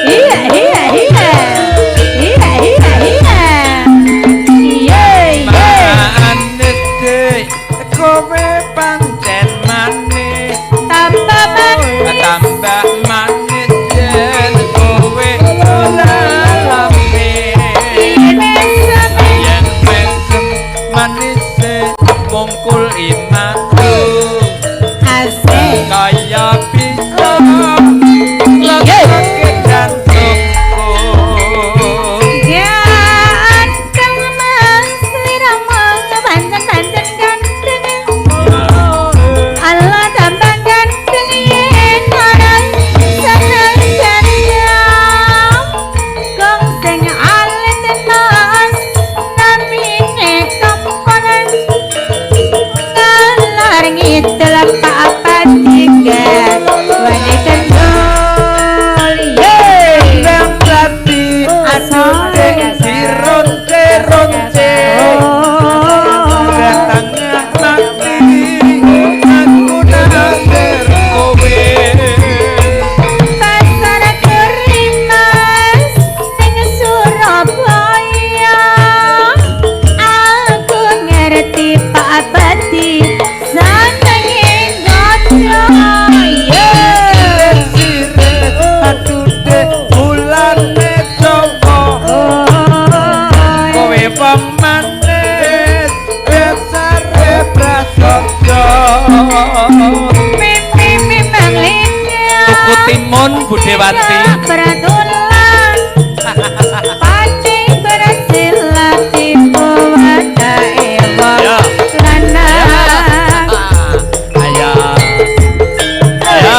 Iya, iya, iya. Iya, iya, iya. Iya, iya. Manis dik kowe pancen manis. Tambah manis. Tambah manis yen kowe ora lamis. Yen mesem. Yen mesem manise mungkul imatu. Asik. Kaya bisa Iya. rontoke jantungku. Ganteng mas sliramu pancen-pancen ganteng. Allah tambah ganteng yen ora seneng ganteng. Kong sing alit mas namine tokolan. Ngalor ngidul papat tiga wani kendul. Ye. Kembang jati aduh dik dironce ronce. Setengah mati aku naker kowe. Pasar Kurimas ning Surabaya. Aku ngerti Pak Pati senenge ngono. Ye. Siris aduh dik bulane Jawa. Kowe wong manis dasare prasaja. Mimpi memang lidah. Tuku timun Bude Wanti. Bertulang. Pati bersilat ibu watake wong Ya. lanang. Ayo. Ayo.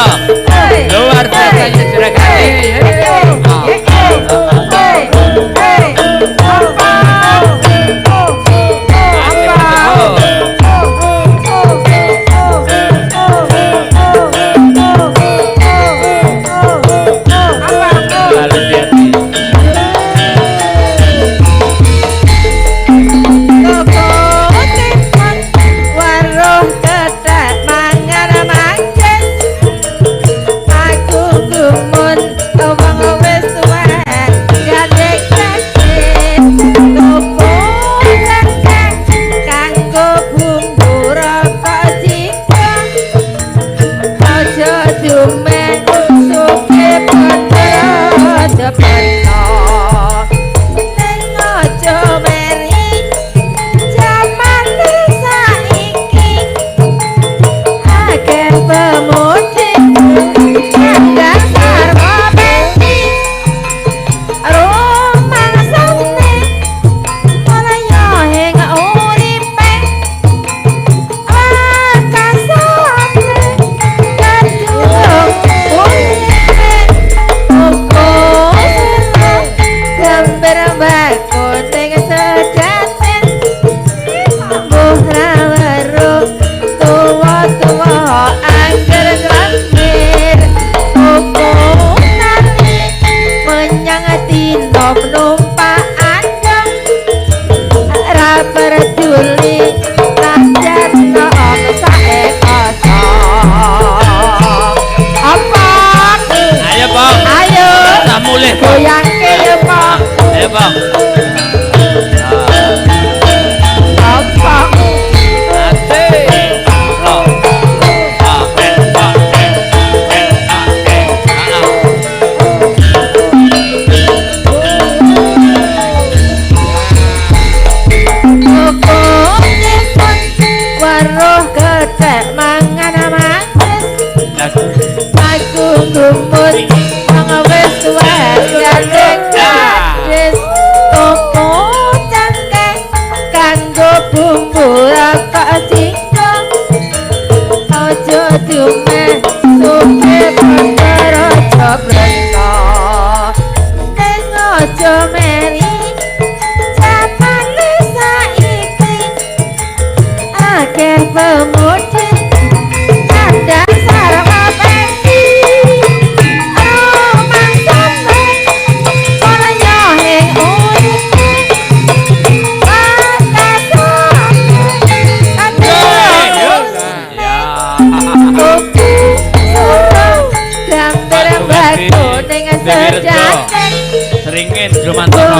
Digoyangke ya, Pak. Ayo, Bang. Apa? Asik. Lo. A N A N N A N A. Weruh kethek mangan mancis aku gumun wong wis tuwek gandeng gadis toko cangkeh kanggo bumbu rokok jinggo aja dumeh supe perkara aja brento ning aja meri jamane saiki akeh pemudi kadang sarwa peti rumangsane ora nyohing uripe patasane Ya. Tuku soto gambir batu ning sejaten Seringin Jumantono.